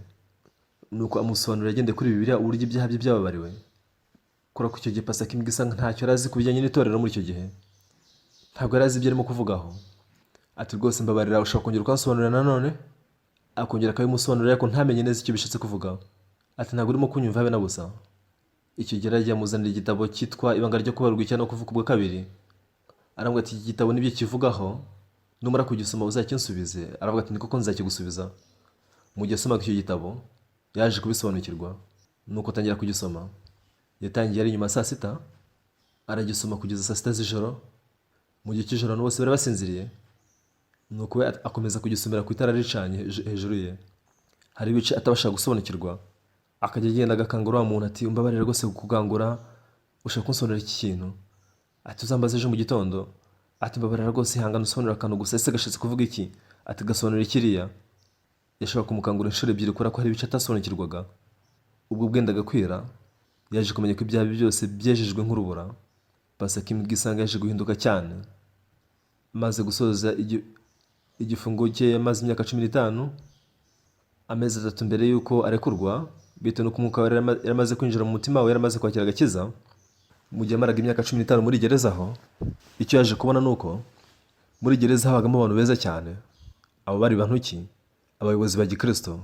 Nuko amusobanurira agendeye kuri Bibiliya uburyo ibyaha bye byababariwe. Kubera ko icyo gihe Pastor Kim Gisanga ntacyo yari azi ku bijyanye n'itorero, muri icyo gihe ntabwo yari azi ibyo arimo kuvugaho. Ati: "Rwose mbabarira, ushobora kongera ukansobanurira nanone?" Akongera akabimusobanurira, ariko ntamenye neza icyo bishatse kuvuga. Ati: "Ntabwo urimo kunyumva habe na busa." Icyo gihe yaragiye amuzanira igitabo cyitwa Ibanga ryo Kubabarirwa Icyaha no Kuvuka Ubwa Kabiri. Aramubwira ati: "Iki gitabo nibyo kivugaho, numara kugisoma uzakinsubize." Aravuga ati: "Ni koko nzakigusubiza." Mu gihe asomaga icyo gitabo yaje kubisobanukirwa, nuko atangira kugisoma. Yatangiye ari nyuma ya saa sita, aragisoma kugeza saa sita z'ijoro. Mu gihe cy'ijoro abantu bose bari basinziriye, nuko we akomeza kugisomera ku itara ricanye hejuru ye. Hari ibice atabasha gusobanukirwa, akajya agenda agakangura wa muntu ati: "Umbabarire rwose kukugangura, ushaka kunsobanurira iki kintu?" Ati: "Uzambaze ejo mu gitondo." Ati: "Mbabarira rwose, ihangane usobanurira akantu gusa, ese gashatse kuvuga iki?" Ati: "Gasobanura kiriya." Yashobora kumukangura inshuro ebyiri kubera ko hari ibice atasobanukirwaga. Ubwo bwendaga kwira, yaje kumenya ko ibyaha bye byose byejejwe nk'urubura. Pastor Kim Gisanga yaje guhinduka cyane. Amaze gusoza igifungo cye yamaze imyaka 15, amezi 3 mbere y'uko arekurwa, bitewe n'uko umwuka wera yari amaze kwinjira mu mutima we, yaramaze kwakira agakiza. Mu gihe yamaraga imyaka 15 muri gereza aho, icyo yaje kubona ni uko muri gereza habagamo abantu beza cyane. Abo bari bantu ki? Abayobozi ba gikristo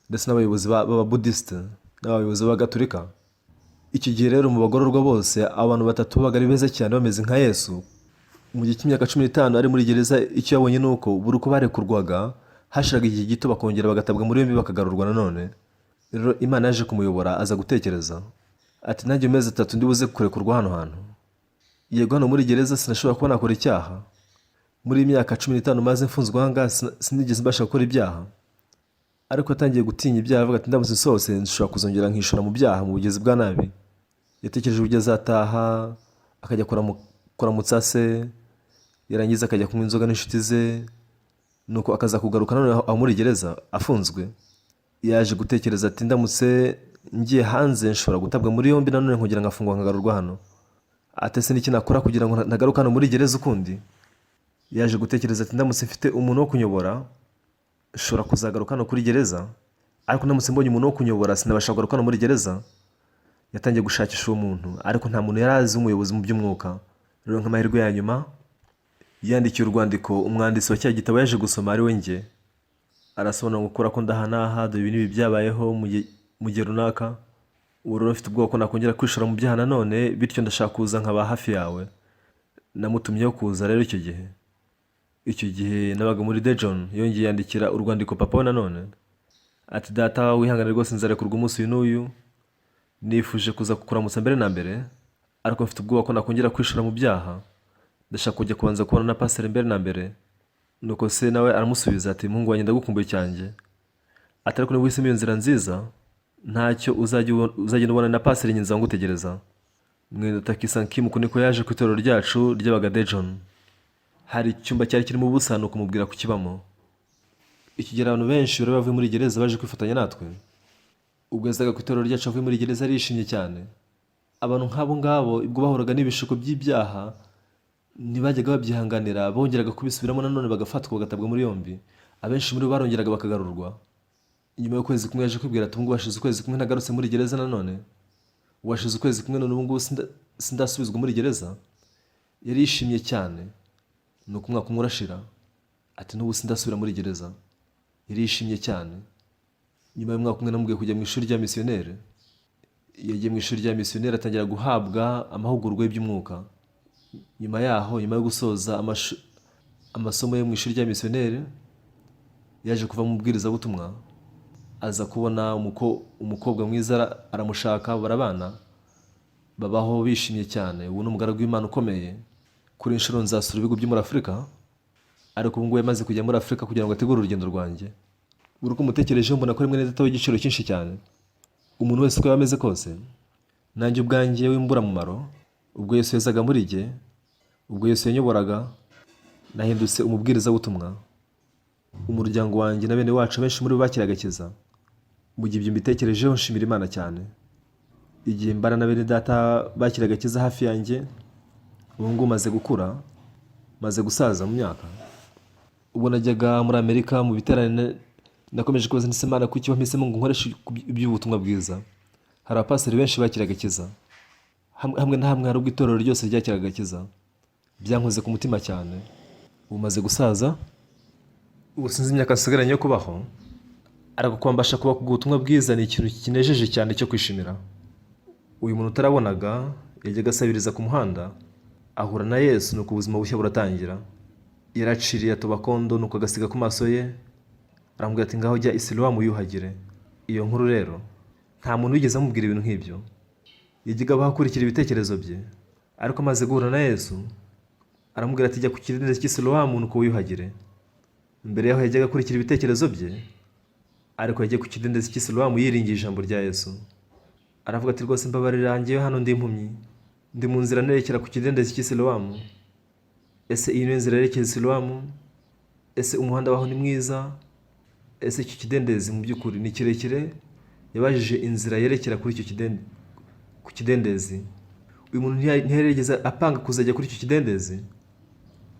ndetse n'abayobozi b'ababudisite n'abayobozi b'abagatulika. Icyo gihe rero, mu bagororwa bose, abantu batatu babaga ari beza cyane, bameze nka Yesu. Mu gihe cy'imyaka 15 ari muri gereza, icyo yabonye ni uko buri uko barekurwaga hashiraga igihe gito bakongera bagatabwa muri yombi, bakagarurwa nanone. Rero Imana yaje kumuyobora, aza gutekereza ati: "Nanjye mu mezi 3 ndi buze kurekurwa hano hantu. Yego, hano muri gereza sinashobora kuba nakora icyaha. Muri iyi myaka 15 maze mfunzwe aha ngaha, sinigeze mbasha gukora ibyaha." Ariko yatangiye gutinya ibyaha, avuga ati: "Ndamutse nsohotse nshobora kuzongera nkishora mu byaha, mu bugizi bwa nabi." Yatekereje uburyo azataha akajya kuramutsa se, yarangiza akajya kunywa inzoga n'inshuti ze, nuko akaza kugaruka none aho muri gereza afunzwe. Yaje gutekereza ati: "Ndamutse ngiye hanze nshobora gutabwa muri yombi nanone, nkongera nkafungwa, nkagarurwa hano." Ati: "Ese niki nakora kugira ngo ntagaruka hano muri gereza ukundi?" Yaje gutekereza ati: "Ndamutse mfite umuntu wo kunyobora nshobora kuzagaruka hano kuri gereza, ariko ndamutse mbonye umuntu wo kunyobora sinabasha kugaruka hano muri gereza." Yatangiye gushakisha uwo muntu, ariko nta muntu yari azi w'umuyobozi mu by'umwuka. Rero nk'amahirwe ya nyuma, yandikiye urwandiko umwanditsi wa cya gitabo yaje gusoma, ari we njye. Arasobanura ngo kubera ko ndaha n'aha, dore ibi n'ibi byabayeho mu gihe runaka. Ubu rero mfite ubwoba ko nakongera kwishora mu byaha nanone, bityo ndashaka kuza nkaba hafi yawe. Namutumyeho kuza rero. Icyo gihe nabaga muri Daejeon. Yongeye yandikira urwandiko papa we nanone ati: "Data, wihangane rwose, nzarekurwa umunsi uyu n'uyu. Nifuje kuza kukuramutsa mbere na mbere, ariko mfite ubwoba ko nakongera kwishora mu byaha. Ndashaka kujya kubanza kubona na pasiteri mbere na mbere." Nuko se nawe aramusubiza ati: "Muhungu wanjye, ndagukumbuye cyane." Ati: "Ariko niba uhisemo iyo nzira nziza, ntacyo, uzagenda ubona na pasiteri, nyine ngutegereza." Mwene Takisankimu uku niko yaje ku itorero ryacu ryabaga Daejeon. Hari icyumba cyari kirimo ubusa, ni ukumubwira kukibamo. Iki gihe abantu benshi bari bavuye muri gereza baje kwifatanya natwe. Ubwo yazaga ku itorero ryacu avuye muri gereza, arishimye cyane. Abantu nk'abo ngabo, ubwo bahuraga n'ibishuko by'ibyaha, ntibajyaga babyihanganira, bongeraga kubisubiramo nanone, bagafatwa, bagatabwa muri yombi. Abenshi muri bo barongeraga bakagarurwa. Nyuma y'ukwezi kumwe yaje kwibwira ati: "Ubungubu hashize ukwezi kumwe ntagarutse muri gereza nanone, ubu hashize ukwezi kumwe none ubungubu sindasubizwa muri gereza." Yari yishimye cyane. Nuko umwaka umwe urashira, ati: "N'ubu sindasubira muri gereza." Yari yishimye cyane. Nyuma y'umwaka umwe namubwiye kujya mu ishuri rya misiyoneri. Yagiye mu ishuri rya misiyoneri, atangira guhabwa amahugurwa y'iby'umwuka. Nyuma yaho, nyuma yo gusoza amasomo yo mu ishuri rya misiyoneri. Yaje kuva mu bwirizabutumwa, aza kubona umukobwa mwiza, aramushaka, barabana, babaho bishimye cyane. Ubu ni umugaragu w'Imana ukomeye. Kuri inshuro nzasura ibihugu byo muri Afurika, ariko ubu ngubu yamaze kujya muri Afurika kugira ngo ategure urugendo rwanjye. Buri uko mutekerejeho, mbona ko ari mwene data w'igiciro cyinshi cyane. Umuntu wese uko yaba ameze kose, nanjye ubwanjye w'imburamumaro, ubwo Yesu yazaga muri jye, ubwo Yesu yanyoboraga, nahindutse umubwirizabutumwa. Umuryango wanjye na bene wacu, benshi muri bo bakira agakiza. Mu gihe ibyo mbitekerejeho, nshimira Imana cyane. Igihe mbana na bene data bakira agakiza hafi yanjye, ubu ngubu maze gukura, maze gusaza mu myaka. Ubwo najyaga muri Amerika mu biterane, nakomeje kubaza nti: "Imana, kuki wampisemo ngo nkoreshe iby'ubutumwa bwiza?" Hari abapasiteri benshi bakira agakiza. Hamwe na hamwe hari ubwo itorero ryose ryakiraga agakiza. Byankoze ku mutima cyane. Ubu maze gusaza, ubu sinzi imyaka nsigaranye yo kubaho, ariko kuba mbasha kuba ku butumwa bwiza ni ikintu kinejeje cyane cyo kwishimira. Uyu muntu utarabonaga yajyaga asabiriza ku muhanda, ahura na Yesu, nuko ubuzima bushya buratangira. Yaraciriye atoba akondo, nuko agasiga ku maso ye, aramubwira ati: "Ngaho jya i Silowamu wiyuhagire." Iyo nkuru rero, nta muntu wigeze amubwira ibintu nk'ibyo. Yajyaga abaho akurikira ibitekerezo bye, ariko amaze guhura na Yesu, aramubwira ati: "Jya ku kidendezi cy'i Silowamu, nuko wiyuhagire." Mbere yaho yajyaga akurikira ibitekerezo bye, ariko yagiye ku kidendezi cy'i Silowamu yiringiye ijambo rya Yesu. Aravuga ati: "Rwose mbabarira, njyewe hano ndi impumyi, ndi mu nzira nerekera ku kidendezi cy'i Silowamu. Ese iyi niyo nzira yerekeza i Silowamu? Ese umuhanda waho ni mwiza? Ese icyo kidendezi mu by'ukuri ni kirekire?" Yabajije inzira yerekera kuri icyo ku kidendezi. Uyu muntu ntiyari yarigeze apanga kuzajya kuri icyo kidendezi.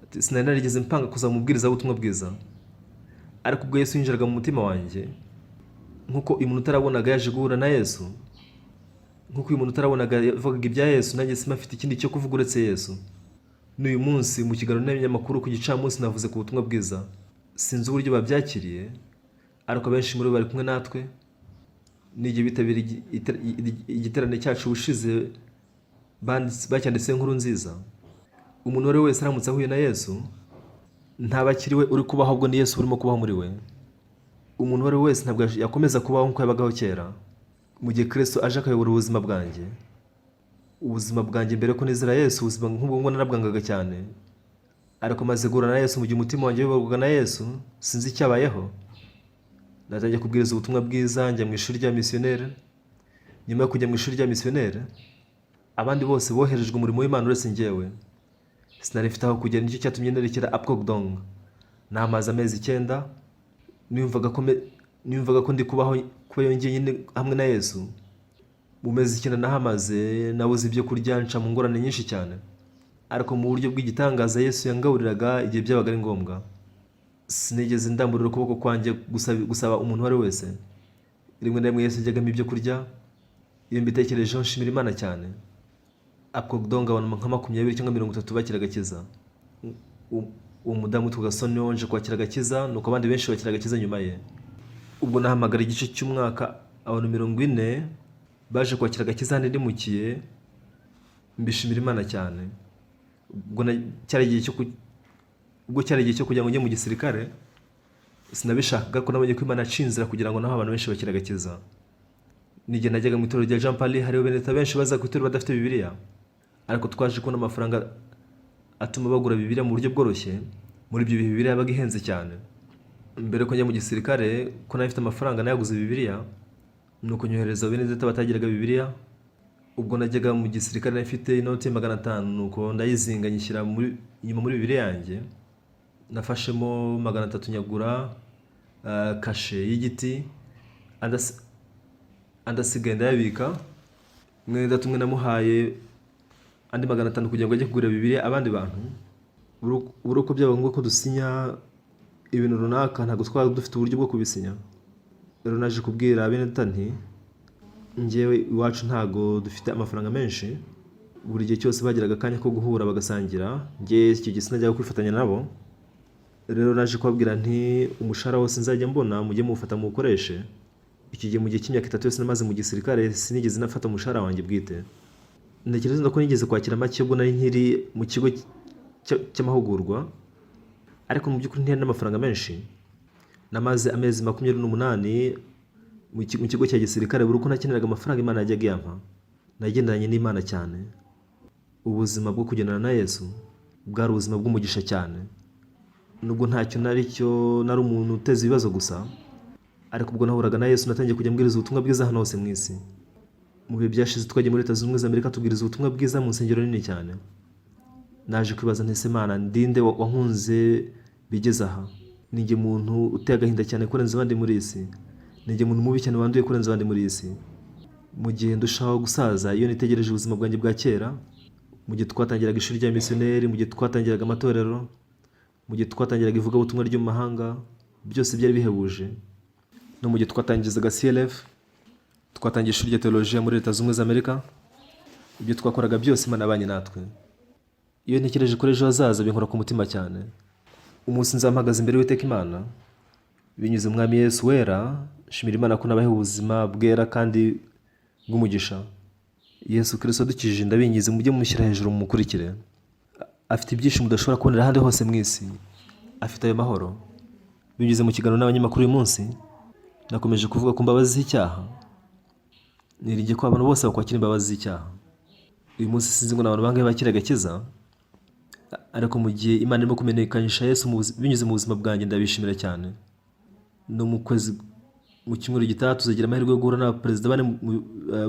Ati: "Sinari narigeze mpanga kuzaba umubwirizabutumwa bwiza, ariko ubwo Yesu yinjiraga mu mutima wanjye, nk'uko uyu muntu utarabonaga yaje guhura na Yesu, nk'uko uyu muntu utarabonaga yavugaga ibya Yesu, nanjye simba mfite ikindi cyo kuvuga uretse Yesu." N'uyu munsi mu kiganiro n'abanyamakuru ku gicamunsi navuze ku butumwa bwiza. Sinzi uburyo babyakiriye, ariko abenshi muri bo bari kumwe natwe n'igihe bitabiriye igiterane cyacu ubushize, bacyanditseho inkuru nziza. Umuntu uwo ari we wese aramutse ahuye na Yesu, ntaba akiri we uri kubaho, ahubwo ni Yesu urimo kubaho muri we. Umuntu uwo ari we wese ntabwo yakomeza kubaho nk'uko yabagaho kera. Mu gihe Kristo aje akayobora ubuzima bwanjye, ubuzima bwanjye mbere ko nizera Yesu, ubuzima nk'ubwo ngubwo narabwangaga cyane, ariko maze guhura na Yesu, mu gihe umutima wanjye wayoborwaga na Yesu, sinzi icyabayeho. Natangiye kubwiriza ubutumwa bwiza, njya mu ishuri rya misiyoneri. Nyuma yo kujya mu ishuri rya misiyoneri, abandi bose boherejwe umurimo w'Imana uretse njyewe. Sinari mfite aho kugera, nicyo cyatumye nerekera Apgokdong. Nahamaze amezi 9. Niyumvaga ko ndi kubaho kuba njyenyine hamwe na Yesu. Mu mezi 9 nahamaze, nabuze ibyo kurya, nca mu ngorane nyinshi cyane, ariko mu buryo bw'igitangaza Yesu yangaburiraga igihe byabaga ari ngombwa. Sinigeze ndamburira ukuboko kwanjye gusaba umuntu uwo ari we wese. Rimwe na rimwe Yesu yajyaga ampa ibyo kurya. Iyo mbitekerejeho, nshimira Imana cyane. Apgokdong abantu nka 20 cyangwa 30 bakira agakiza. Uwo mudamu witwaga Soni wanje kwakira agakiza, nuko abandi benshi bakira agakiza nyuma ye. Ubwo nahamagara igice cy'umwaka, abantu 40 baje kwakira agakiza hano nimukiye. Mbishimira Imana cyane. Ubwo cyari igihe cyo kugira ngo njye mu gisirikare, sinabishakaga, ko nabonye ko Imana yaciye inzira kugira ngo naho abantu benshi bakire agakiza. N'igihe najyaga mu itorero rya Jean Paul, hariho bene data benshi baza ku itorero badafite Bibiliya, ariko twaje kubona amafaranga atuma bagura Bibiliya mu buryo bworoshye. Muri ibyo bihe Bibiliya yabaga ihenze cyane. Mbere ko njya mu gisirikare, ko nari mfite amafaranga, nayaguze Bibiliya, nuko nyohereza bene data batagiraga Bibiliya. Ubwo najyaga mu gisirikare, nari mfite inoti ya 500, nuko ndayizinga nyishyira inyuma muri Bibiliya yanjye. Nafashemo 300 nyagura kashe y'igiti, andi asigaye ndayabika. Mwene data umwe namuhaye andi 500 kugira ngo ajye kugura Bibiliya abandi bantu. Buri uko byaba ngombwa ko dusinya ibintu runaka, ntabwo twaba dufite uburyo bwo kubisinya. Rero naje kubwira bene data nti: "Njyewe iwacu ntabwo dufite amafaranga menshi." Buri gihe cyose bagiraga akanya ko guhura bagasangira, njye icyo gihe sinajyaga kwifatanya nabo. Rero naje kubabwira nti: "Umushahara wose nzajya mbona, mujye muwufata muwukoreshe." Icyo gihe, mu gihe cy'imyaka 3 yose namaze mu gisirikare, sinigeze nafata umushahara wanjye bwite. Ntekereza ko nigeze kwakira make ubwo nari nkiri mu kigo cy'amahugurwa, ariko mu by'ukuri ntiyari n'amafaranga menshi. Namaze amezi 28 mu kigo cya gisirikare. Buri uko nakeneraga amafaranga, Imana yajyaga iyampa. Nagendanye n'Imana cyane. Ubuzima bwo kugendana na Yesu bwari ubuzima bw'umugisha cyane. Nubwo ntacyo nari cyo, nari umuntu uteza ibibazo gusa, ariko ubwo nahuraga na Yesu, natangiye kujya mbwiriza ubutumwa bwiza hano hose mu isi. Mu bihe byashize twagiye muri Leta Zunze Ubumwe za Amerika, tubwiriza ubutumwa bwiza mu nsengero nini cyane. Naje kwibaza nti: "Ese Mana, ndinde wankunze bigeze aha? Ninjye muntu uteye agahinda cyane kurenza abandi muri iyi si, ninjye muntu mubi cyane wanduye kurenza abandi muri iyi si." Mu gihe ndushaho gusaza, iyo nitegereje ubuzima bwanjye bwa kera, mu gihe twatangiraga ishuri rya misiyoneri, mu gihe twatangiraga amatorero, mu gihe twatangiraga ivugabutumwa ryo mu mahanga, byose byari bihebuje. No mu gihe twatangizaga CLF, twatangiye ishuri rya teolojiya muri Leta Zunze Ubumwe za Amerika, ibyo twakoraga byose, Imana yabanye natwe. Iyo ntekereje kuri ejo hazaza, binkora ku mutima cyane. Umunsi nzampagaze imbere y'Uwiteka Imana binyuze mu Mwami Yesu wera, nshimira Imana ko nabahe ubuzima bwera kandi bw'umugisha. Yesu Kirisito adukijije, ndabinginze mujye mumushyira hejuru, mumukurikire. Afite ibyishimo udashobora kubonera ahandi hose mu isi. Afite ayo mahoro. Binyuze mu kiganiro n'abanyamakuru uyu munsi, nakomeje kuvuga ku mbabazi z'icyaha. Niringiye ko abantu bose bakwakira imbabazi z'icyaha uyu munsi. Sinzi ngo ni abantu bangahe bakira agakiza, ariko mu gihe Imana irimo kumenyekanisha Yesu binyuze mu buzima bwanjye, ndabishimira cyane. No mu kwezi, mu cyumweru gitaha, tuzagira amahirwe yo guhura n'abaperezida bane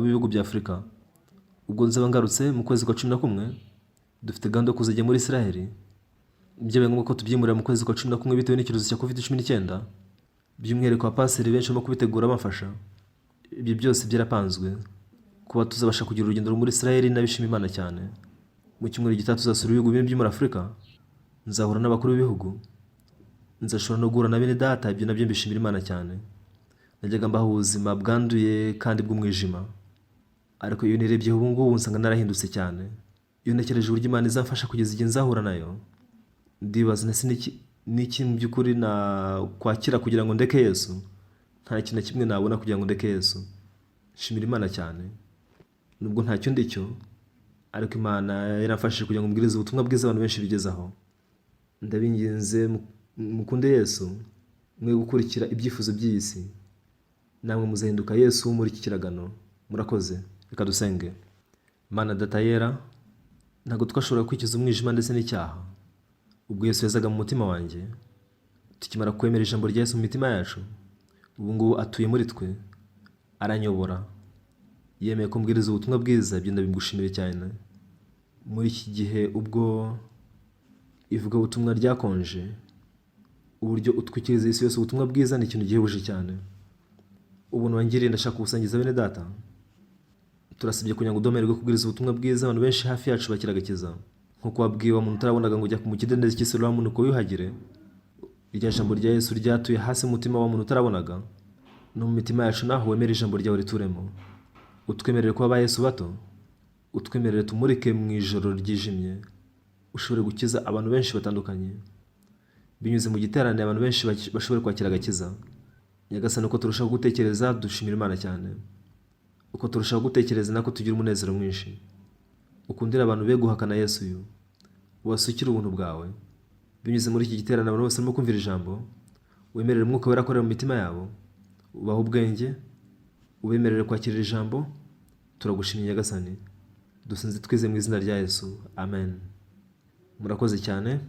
b'ibihugu bya Afurika. Ubwo nzaba ngarutse mu kwezi kwa 11, dufite gahunda yo kuzajya muri Israheli. Byabaye ngombwa ko tubyimurira mu kwezi kwa 11 bitewe n'icyorezo cya COVID-19. By'umwihariko abapasiteri benshi barimo kubitegura bamfasha. Ibyo byose byarapanzwe kuba tuzabasha kugira urugendo muri Israheli. Nabishima Imana cyane. Mu cyumweru gitaha tuzasura ibihugu bimwe byo muri Afurika. Nzahura n'abakuru b'ibihugu, nzashobora no guhura na bene data. Ibyo nabyo mbishimira Imana cyane. Najyaga mbaho ubuzima bwanduye kandi bw'umwijima, ariko iyo nirebye ubu ngubu nsanga narahindutse cyane. Iyo ntekereje uburyo Imana izamfasha kugeza igihe nzahura nayo, ndibaza nti: "Ese niki mu by'ukuri nakwakira kugira ngo ndeke Yesu?" Nta kintu na kimwe nabona kugira ngo ndeke Yesu. Nshimira Imana cyane. Nubwo ntacyo ndicyo, ariko Imana yaramfashije kugira ngo mbwirize ubutumwa bwiza abantu benshi bigezaho. Ndabinginze, mukunde Yesu, mwe gukurikira ibyifuzo by'iyi si. Namwe muzahinduka Yesu wo muri iki kiragano. Murakoze. Reka dusenge. Mana Data yera, ntabwo twashobora kwikiza umwijima ndetse n'icyaha. Ubwo Yesu yazaga mu mutima wanjye, tukimara kwemera ijambo rya Yesu mu mitima yacu, ubu ngubu atuye muri twe, aranyobora, yemeye ko mbwiriza ubutumwa bwiza. Ibyo ndabigushimire cyane. Muri iki gihe ubwo ivugabutumwa ryakonje, uburyo utwikiriza isi yose ubutumwa bwiza ni ikintu gihebuje cyane. Ubuntu wangiriye ndashaka kubusangiza bene data. Turasabye kugira ngo uduhe kubwiriza ubutumwa bwiza, abantu benshi hafi yacu bakira agakiza, nk'uko wabwiwe umuntu utarabonaga ngo ujya mu kidendezi cy'Isilowamu nuko wiyuhagire. Irya jambo rya Yesu ryatuye hasi mu mutima wa muntu utarabonaga, no mu mitima yacu naho wemere ijambo ryawe rituremo. Utwemerere kuba ba Yesu bato, utwemerere tumurike mu ijoro ryijimye, ushobore gukiza abantu benshi batandukanye binyuze mu giterane, abantu benshi bashobore kwakira agakiza. Nyagasani, uko turushaho gutekereza, dushimira Imana cyane. Uko turushaho gutekereza, nako tugira umunezero mwinshi. Ukundira abantu be guhakana Yesu uyu, ubasukire ubuntu bwawe binyuze muri iki giterane. Abantu bose barimo kumvira ijambo, wemerere Umwuka Wera akorera mu mitima yabo, ubahe ubwenge, ubemerere kwakira iri jambo. Turagushimye Nyagasani. Dusenze twize mu izina rya Yesu, amen. Murakoze cyane.